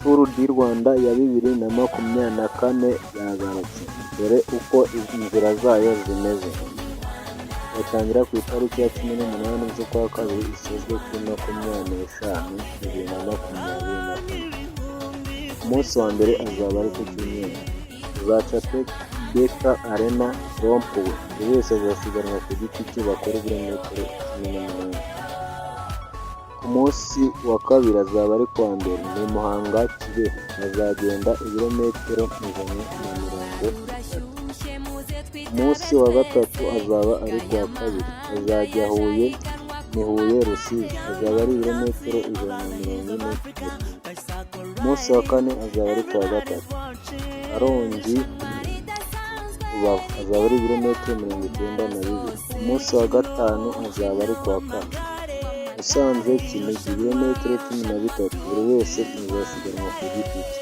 Tour du Rwanda ya 2024 yagarutse, dore uko inzira zayo zimeze. Iratangira ku itariki ya 18 z'ukwa kabiri, isozwe kuri 25, 2024. Umunsi wa mbere azaba ari ku cyumweru, uzaca BK Arena Rond-Point, buri wese azasiganwa ku giti cye, bakore ibirometero 18. Ku munsi wa kabiri azaba ari kuwa mbere, ni Muhanga Kibeho, bazagenda ibirometero 130. Umunsi wa gatatu azaba ari kuwa kabiri, bazajya Huye, ni Huye Rusizi, azaba ari ibirometero 141. Umunsi wa kane azaba ari kuwa gatatu, Karongi Rubavu, azaba ari ibirometero 92. Umunsi wa gatanu azaba ari kuwa kane, Musanze Kinigi, ibirometero 13, buri wese azasiganwa ku giti cye.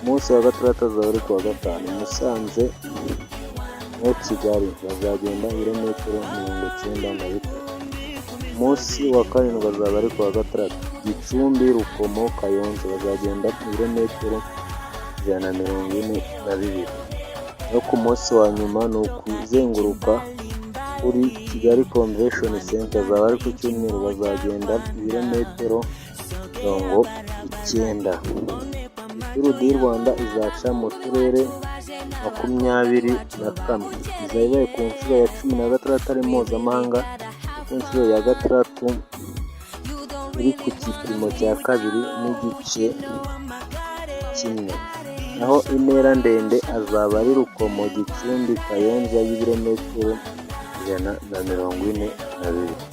Umunsi wa gatandatu azaba ari kuwa gatanu, Musanze no Kigali, bazagenda ibirometero 93. Umunsi wa karindwi azaba ari kuwa gatandatu, Gicumbi Rukomo Kayonza, bazagenda ibirometero 142. No ku munsi wa nyuma ni ukuzenguruka kuri Kigali Convention Center, azaba ari ku cyumweru, bazagenda ibirometero 90. Tour du Rwanda izaca mu turere 21, izaba ibaye ku nshuro ya 16 ari mpuzamahanga, ku nshuro ya gatandatu iri ku gipimo cya 2.1. Naho intera ndende azaba ari Rukomo Gicumbi Kayonza y'ibirometero 142.